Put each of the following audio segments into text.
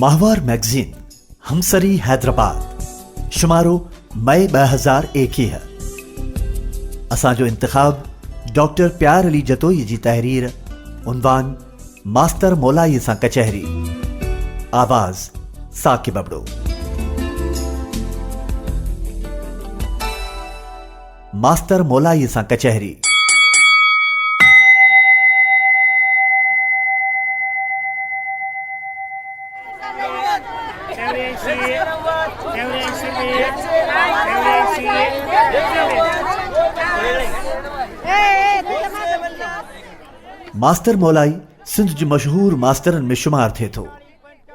ماهوار مئگزين همسري حيدرآباد شمارو مئي 2021. اسان جو انتخاب ڊاڪٽر پيار علي جتوئي جي تحرير عنوان ماستر مولائي سان ڪچهري. آواز ثاقب ابڙو. ماستر مولائي سان ڪچهري. ماستر مولائي سنڌ جي مشهور ماسترن ۾ شمار ٿئي ٿو.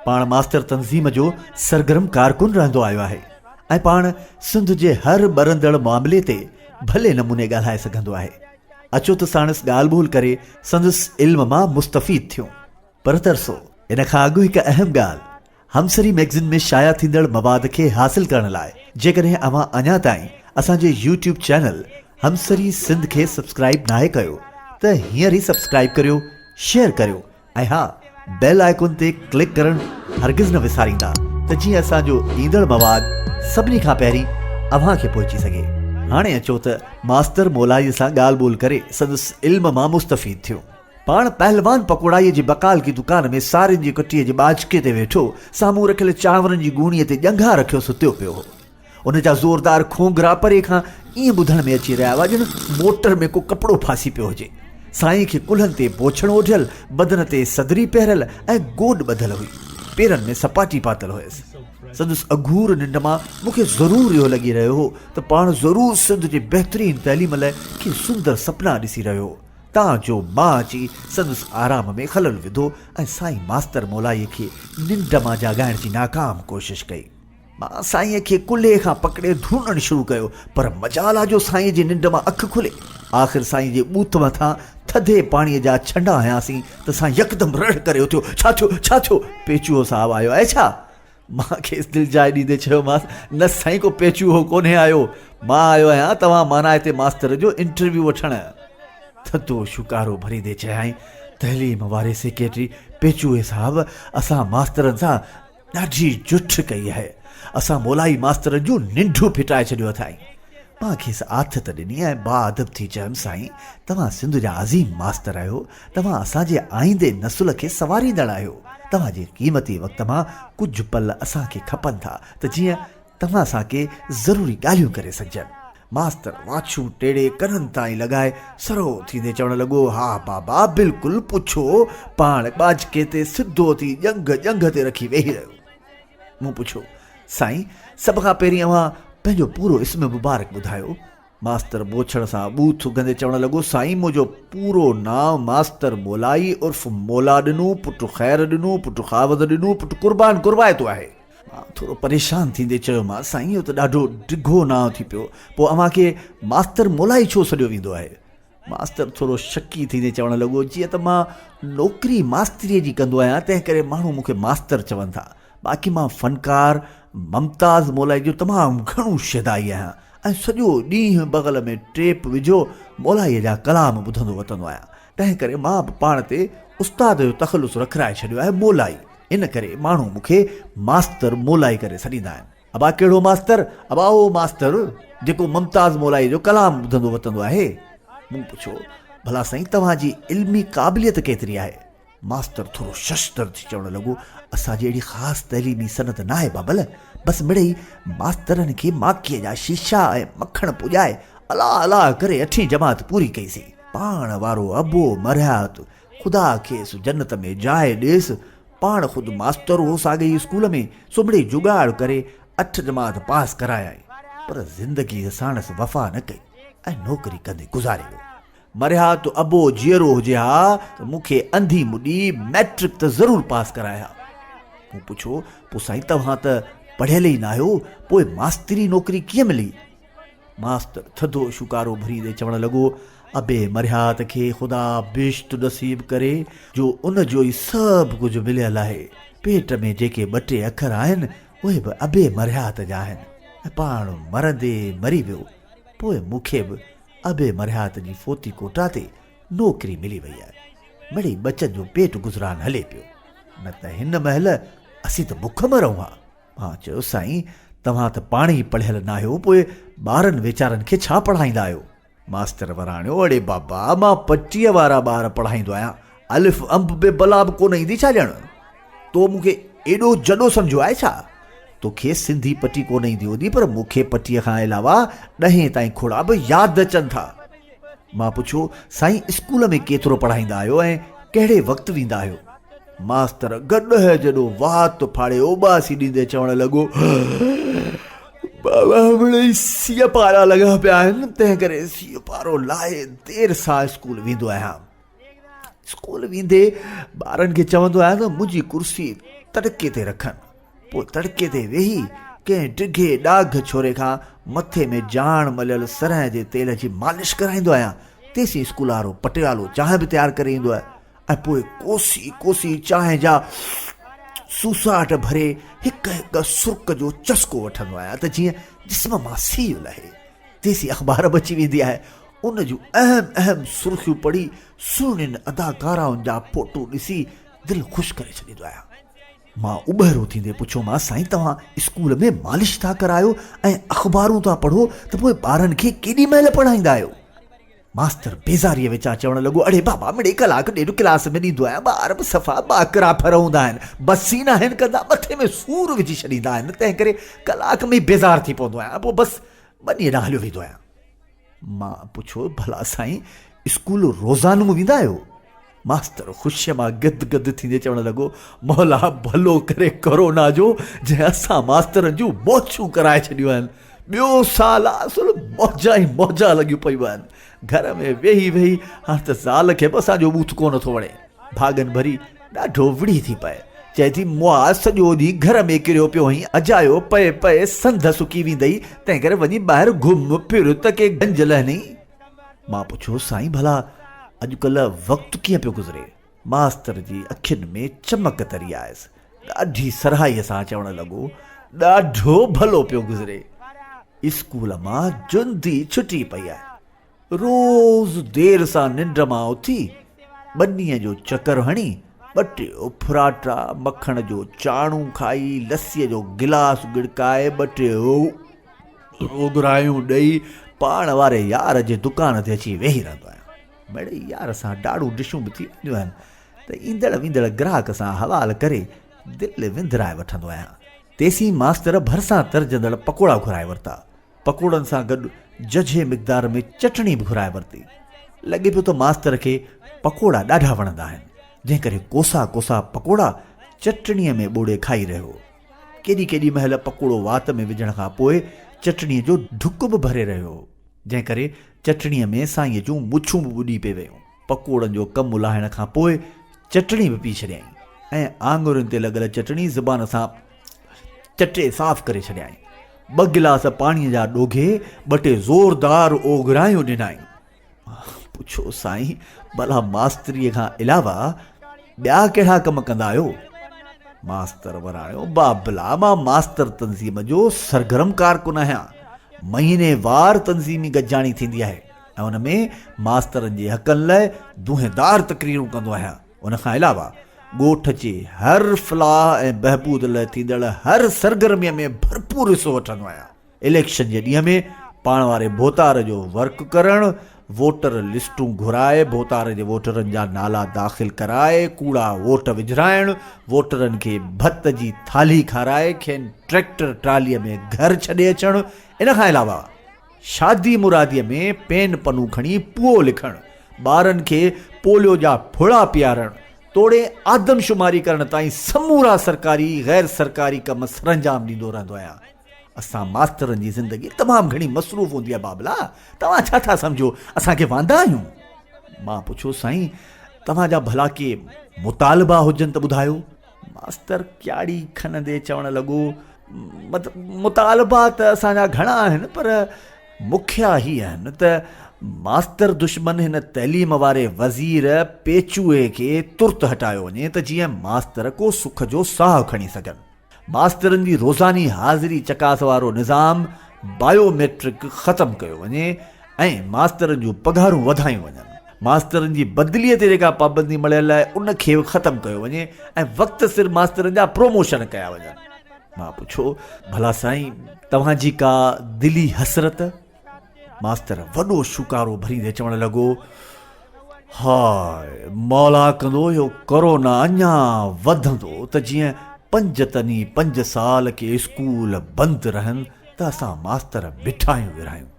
پاڻ ماستر تنظيم جو سرگرم ڪارڪن رهندو آيو آهي ۽ پاڻ سنڌ جي هر ٻرندڙ معاملي تي ڀلي نموني ڳالهائي سگهندو آهي. اچو ته ساڻس ڳالهه ٻولهه ڪري سندس علم مان مستفيد ٿيون. پر ترسو، ان کان اڳ هڪ اهم ڳالهه، همسري مئگزين ۾ شايع ٿيندڙ مواد کي حاصل ڪرڻ لاء جيڪڏهن اوهان اڃا تائين اسان جي يوٽيوب چينل همسري سنڌ کي سبسڪرائيب ناهي ڪيو ته هينئر ئي سبسڪرائيب ڪريو، شيئر ڪريو ۽ ها بيل آئيڪن تي ڪلڪ ڪرڻ هرگز نه وساريندا ته جيئن اسان جو ايندڙ مواد سڀني کان پهرين اوهان کي پهچي سگهي. هاڻي اچو ته ماستر مولائي سان ڳالهه ٻولهه ڪري سندس علم مان مستفيد ٿيون. پاڻ پهلوان پڪوڙائيء جي بقال ڪي دڪان ۾ سارين جي ڪٽيء جي ٻاجهڪي تي ويٺو سامهون رکيل چانورن جي ڳوڻيء تي ڄنگها رکيو ستيو پيو هو. ان جا زوردار کونگهرا پري کان ائين ٻڌڻ ۾ اچي رهيا هئا ڄڻ موٽر ۾ ڪو ڪپڙو ڦاسي پيو هجي. سائين کي ڪلهن تي بوڇڻ اوڍيل، بدن تي صدري پهريل ۽ گوڏ ٻڌل هئي. پيرن ۾ سپاٽي پاتل هيس. سندس اگهور ننڊ مان مون کي ضرور اهو لڳي رهيو هو ته پاڻ ضرور سنڌ جي بهترين تعليم لاء ڪي سندر سپنا ڏسي رهيو هو. تان جو مان اچي سندس آرام ۾ خلل وڌو ۽ سائين ماستر مولائي کي ننڊ مان جاڳائڻ جي ناڪام ڪوشش ڪئي. مان سائينء کي ڪلهي کان پڪڙي ڌوڻڻ شروع ڪيو، پر مجال آ جو سائينء جي ننڊ مان اک کلي. آخر سائينء جي ٻوٿ مٿان ٿڌي پاڻيء جا ڇنڊا هنياسين ته سائين يڪدم رڙ ڪري اٿيو، ڇا ٿيو، ڇا ٿيو؟ پيچوهو صاحب آيو آهي ڇا؟ مان کيس دلجاء ڏيندي چيومانس، نه سائين ڪو پيچوهو ڪونهي آيو، مان آيو آهيان توهان مانائتي ماستر جو انٽرويو وٺڻ. ٿڌو شوڪارو ڀريندي چيائين، تعليم واري سيڪريٽري پيچوهي صاحب اسان ماسترن سان ڏاڍي جٺ ڪئي آهي. اسان مولائي ماسترن جون ننڊون ڦٽائي ڇڏيون اٿائين. مان کيس آٿت ڏني ۽ باادب ٿي چيم، سائين، توهان سنڌ جا عظيم ماستر آهيو، توهان اسان جي آئيندي نسل کي سنواريندڙ آهيو. توهان جي قيمتي وقت مان ڪجهه پل اسان کي کپن ٿا ته جيئن توهان سان ڪي ضروري ڳالهيون ڪري سگهجن. ماستر واڇون ٽيڙي ڪنن تائين لڳائي سرهو ٿيندي چوڻ لڳو، ها بابا بلڪل پڇو. پاڻ ٻاجهڪي تي سڌو ٿي ڄنگهه ڄنگهه تي رکي ويهي رهيو. مون پڇيو، سائين سڀ کان پهرين اوهان پنهنجو پورو اسم مبارڪ ٻڌايو. ماستر بوڇڻ سان ٻوٿ اگهندي چوڻ لڳو، سائين منهنجو پورو نانء ماستر مولائي عرف مولا ڏنو پٽ خير ڏنو پٽ خاوند ڏنو پٽ قربان قربائتو آهي. مان ٿورو پريشان ٿيندي چيومانس، سائين اهو ته ڏاڍو ڊگهو نانء ٿي پيو، پوء اوهان کي ماستر مولائي ڇو سڏيو ويندو آهي؟ ماستر ٿورو شڪي ٿيندي چوڻ لڳو، جيئن ته مان نوڪري ماستريء جي ڪندو آهيان، تنهن ڪري ماڻهو مون کي ماستر چون ٿا. باقي مان فنڪار ممتاز مولائي جو تمام گهڻو شيدائي آهيان ۽ سڄو ڏينهن بغل ۾ ٽيپ وجهيو مولائيء جا ڪلام ٻڌندو وتندو آهيان، تنهن ڪري مان به پاڻ تي استاد جو تخلص رکرائي ڇڏيو آهي مولائي. ان ڪري ماڻهو مون کي ماستر مولائي ڪري سڏيندا آهن. ابا ڪهڙو ماستر؟ ابا اهو ماستر جيڪو ممتاز مولائي جو ڪلام ٻڌندو وتندو آهي. مون پڇيو، ڀلا سائين توهان جي علمي قابليت ڪيتري آهي؟ ماستر ٿورو ششدر ٿي چوڻ لڳو، اسان جي اهڙي خاص تعليمي سند ناهي بابل، بس مڙئي ماسترن کي ماکيء جا شيشا ۽ مکڻ پڄائي الا الا ڪري اٺين جماعت پوري ڪئي سين. پاڻ وارو ابو مرحيات خدا کيس جنت ۾ جاء ڏيس. پاڻ خود ماستر هو ساڳئي ئي اسڪول ۾، سو مڙئي جڳاڙ ڪري اٺ جماعت پاس ڪرايائين. پر زندگيء ساڻس وفا نه ڪئي ۽ نوڪري ڪندي گذاري ويو. مريا ته ابو جيئرو هجي ها ته مون کي انڌي مڏي مئٽرڪ ته ضرور پاس ڪرائي ها. مون پڇيو، پوء سائين توهان ته پڙهيل ئي ناهيو، پوء ماستري نوڪري ڪيئن ملي؟ ماستر ٿڌو شوڪارو ڀريندي چوڻ لڳو، ابي مرحيات کي خدا بهشت نصيب ڪري جو ان جو ئي سڀ ڪجهه مليل آهي. پيٽ ۾ جيڪي ٻه ٽي اکر آهن، اهي به ابي مرحيات جا آهن ۽ پاڻ مرندي مري ويو. پوء مون کي به ابي مرحيات جي فوتي ڪوٽا تي نوڪري ملي وئي آهي. مڙئي ٻچن جو پيٽ گذران هلي پيو. نه ته هن مهل اسين ته بک مرون ها. مان چيو، سائين توهان ته پاڻ ئي پڙهيل ناهيو پوء ٻارن ويچارن کي ڇا پڙهائيندا آهيو؟ ماستر وراڻيو، اڙي بابا مان پٽيء وارا ٻار پڙهائيندو آهيان، الف انب به بلا به ڪونه ايندي ڇا ڄڻ؟ تو مون کي ايڏو جڏو سمجهيو آهي ڇا؟ توکي سنڌي پٽي ڪونه ايندي هوندي پر مون کي پٽيء کان علاوه ڏهين تائين کوڙا به ياد اچن ٿا. مان پڇيو، سائين اسڪول ۾ ڪيترو پڙهائيندا آهيو ۽ ڪهڙي وقت ويندا آهيو؟ ماستر گڏهه جيڏو وات ڦاڙي اوٻاسي ڏيندي چوڻ لڳو، بابا مڙئي سيء پارا لڳا پيا آهن، تنهن ڪري سيء پارو لاهي دير سان اسڪول ويندو آهيان. اسڪول ويندي ٻارن کي چوندو آهيان ته منهنجي ڪرسي تڙڪي تي رکن. پوء تڙڪي تي ويهي ڪنهن ڊگهي ڏاگهه ڇوري کان مٿي ۾ جاڻ مليل سرنهن جي تيل جي مالش ڪرائيندو آهيان. تيسين اسڪول وارو پٽيوالو چانهه به تيار ڪري ايندو آهي ۽ پوء ڪوسي ڪوسي چانهه جا سوساٽ ڀري هڪ هڪ سرڪ جو چسڪو وٺندو آهيان ته جيئن جسم مان سيء لهي. تيسين اخبار به اچي ويندي آهي. ان جون اهم اهم سرخيون پڙهي سهڻين اداڪارائن جا فوٽو ڏسي دل خوش ڪري ڇڏيندو آهيان. مان اٻهرو ٿيندي پڇيومانس، سائين توهان اسڪول ۾ مالش ٿا ڪرايو ۽ اخبارون ٿا پڙهو ته پوء ٻارن کي ڪيڏي مهل پڙهائيندا آهيو؟ ماستر بيزاريء وچان چوڻ لڳو، اڙي بابا مڙئي ڪلاڪ ڏيڍ ڪلاس ۾ ڏيندو آهيان، ٻار به صفا ٻاڪرا ڦر هوندا آهن، بس ئي ناهن ڪندا، مٿي ۾ سور وجهي ڇڏيندا آهن، تنهن ڪري ڪلاڪ ۾ ئي بيزار ٿي پوندو آهيان، پوء بس ٻنيء ڏانهن هليو ويندو آهيان. مان پڇيو، ڀلا سائين اسڪول روزانو ويندا آهيو؟ ماستر خوشيء مان گد گد ٿيندي چوڻ لڳو، مولا ڀلو ڪري ڪورونا جو جنهن اسان ماسترن جون موچون ڪرائي ڇڏيون آهن. ٻيو سال آ اصل موجا ئي موجا لڳيون پيون آهن. گهر ۾ ويهي ويهي هاڻ ته زال کي به اسان جو ٻوٿ ڪونه ٿو وڻي. ڀاڳن ڀري ڏاڍو وڙهي ٿي پئي. چئي ٿي، مئا سڄو ڏينهن گهر ۾ ڪريو پيو هئين، اجايو پئي پئي سنڌ سڪي ويندئي، تنهنڪري وڃي ٻاهر گهم ڦر ته ڪي گنج لهنئي. مان پڇيو، سائين ڀلا اڄڪلهه وقت ڪيئن پيو گذري؟ ماستر جي اکين ۾ چمڪ تري آيس. ڏاڍي سرهائيء سان چوڻ لڳو، ڏاڍو ڀلو پيو گذري. اسڪول مان جند ئي ڇٽي پئي آهي. روز دير سان ننڊ مان اٿي، ٻنيء جو چڪر هڻي، ٻه ٽي اڦراٽا، مکڻ جو چاڻو کائي، لسيء جو گلاس ڳڙڪائي، ٻه ٽي اوگرايون ڏئي، پاڻ واري يار جي دڪان تي اچي ويهي رهندو آهيان. مڙئي يار سان ڊاڙون ڊشون به ٿي وينديون آهن ته ايندڙ ويندڙ گراهڪ سان حوال ڪري دل وندرائي وٺندو آهيان. تيسين ماستر ڀرسان ترجندڙ پڪوڙا گهرائي ورتا. پڪوڙن سان گڏ ججهي مقدار ۾ چٽڻي به گهرائي ورتي. لڳي پيو ته ماستر کي پڪوڙا ڏاڍا وڻندا آهن، جنهن ڪري ڪوسا ڪوسا پڪوڙا چٽڻيء ۾ ٻوڙي کائي رهيو هو. ڪيڏي ڪيڏي مهل پڪوڙو وات ۾ وجهڻ کان پوء چٽڻيء جو ڍڪ به ڀري رهيو هو، جنهن ڪري چٽڻيء ۾ سائينء جون مڇون به ٻڏي پئي ويون. پڪوڙن جو ڪم لاهڻ کان پوء چٽڻي به پي ڇڏيائين ۽ آڱرين تي لڳل چٽڻي زبان سان چٽي صاف ڪري ڇڏيائين. ٻه گلاس پاڻيء جا ڏوگهي ٻه ٽي زوردار اوگرايون ڏنائين. پڇيو، سائين ڀلا ماستريء کان علاوه ٻيا ڪهڙا ڪم ڪندا آهيو؟ ماستر وراڻيو، بابلا مان ماستر تنظيم جو سرگرم ڪارڪن آهيان. مهيني وار تنظيمي گڏجاڻي ٿيندي آهي ۽ ان ۾ ماسترن جي حقن لاء دونهيندار تقريرون ڪندو آهيان. ان کان علاوه ڳوٺ جي هر فلاح ۽ بهبود لاء ٿيندڙ هر سرگرميء ۾ ڀرپور حصو وٺندو آهيان. اليڪشن جي ڏينهن ۾ پاڻ واري ڀوتار جو ورڪ ڪرڻ، ووٽر لسٽون گهرائي ڀوتار جي ووٽرن جا نالا داخل ڪرائي ڪوڙا ووٽ وجهرائڻ، ووٽرن کي ڀت جي ٿالهي کارائي کين ٽريڪٽر ٽراليء ۾ گهر ڇڏي اچڻ، ان کان علاوه شادي مراديء ۾ پين پنو کڻي پوئو لکڻ، ٻارن کي پوليو جا ڦڙا پيارڻ توڙي آدمشماري ڪرڻ تائين سمورا سرڪاري غير سرڪاري ڪم سرانجام ڏيندو رهندو آهيان. اسان ماسترن جي زندگي تمام گهڻي مصروف هوندي آهي بابلا، توهان ڇا ٿا سمجهو اسان کي واندا آهيون؟ مان پڇيو سائين توهان جا ڀلا ڪي مطالبا هجن ته ٻڌايو؟ ماستر ڪياڙي کنندي چوڻ لڳو مطالبا ته اسان جا گهڻا آهن پر مکيا هي آهن ته ماستر دشمن هن تعليم واري وزير پيچوهي کي ترت هٽايو وڃي ته جيئن ماستر ڪو سک جو ساهه کڻي سگهن. ماسترن جي روزاني حاضري چڪاس وارو نظام بايو ميٽرڪ ختم ڪيو وڃي ۽ ماسترن جون پگهارون وڌايون وڃن. ماسترن جي بدليء تي جيڪا پابندي مڙهيل آهي ان کي به ختم ڪيو وڃي ۽ وقت سر ماسترن جا پروموشن ڪيا وڃن. مان پڇيو، ڀلا سائين توهان جي ڪا دلي حسرت؟ ماستر وڏو شوڪارو ڀريندي چوڻ لڳو، هاء مولا ڪندو اهو ڪورونا اڃا وڌندو ته جيئن پنجتني پنج سال ڪي اسڪول بند رهن ته اسان ماستر مٺايون ورهايون.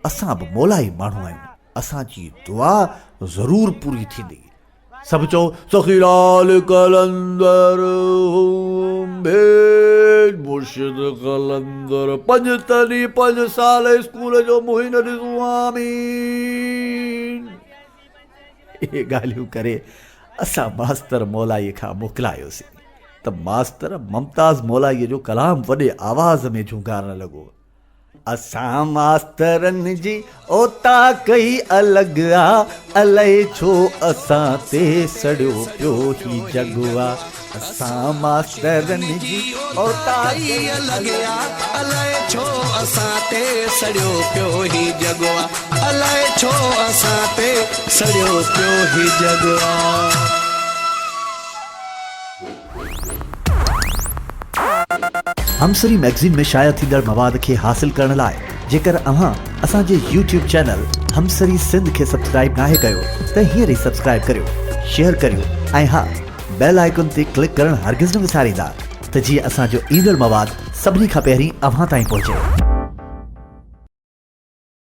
اسان به مولائي ماڻهو آهيون، اسان جي دعا ضرور پوري ٿيندي. سڀ چئو سخي لال قلندر ڀيڄ مرشد قلندر پنجتني پنج سال اسڪول جو منهن ئي نه ڏسون آمين. اهي ڳالهيون ڪري اسان ماستر مولائي کان موڪلايوسين ته ماستر ممتاز مولائي جو ڪلام وڏي آواز ۾ جهونگارڻ لڳو. اسان ماسترن جي اوطاق ئي الڳ آ، الائي ڇو اسان تي سڙيو پيو هي جڳ آ. اسان ماسترن جي اوطاق ئي الڳ آ، الائي ڇو اسان تي سڙيو پيو هي جڳ آ. الائي ڇو اسان تي سڙيو پيو هي جڳ آ. همسري مئگزين ۾ شايع ٿيندڙ مواد کي حاصل ڪرڻ لاء جيڪر اوهان اسان جي يوٽيوب چينل همسري سنڌ کي سبسڪرائيب ناهي ڪيو ته هينئر ئي سبسڪرائيب ڪريو، شيئر ڪريو ۽ ها بيل آئيڪن تي ڪلڪ ڪرڻ هرگز نه وساريندا ته جيئن اسان جو ايندڙ مواد سڀني کان پهرين اوهان تائين پهچي.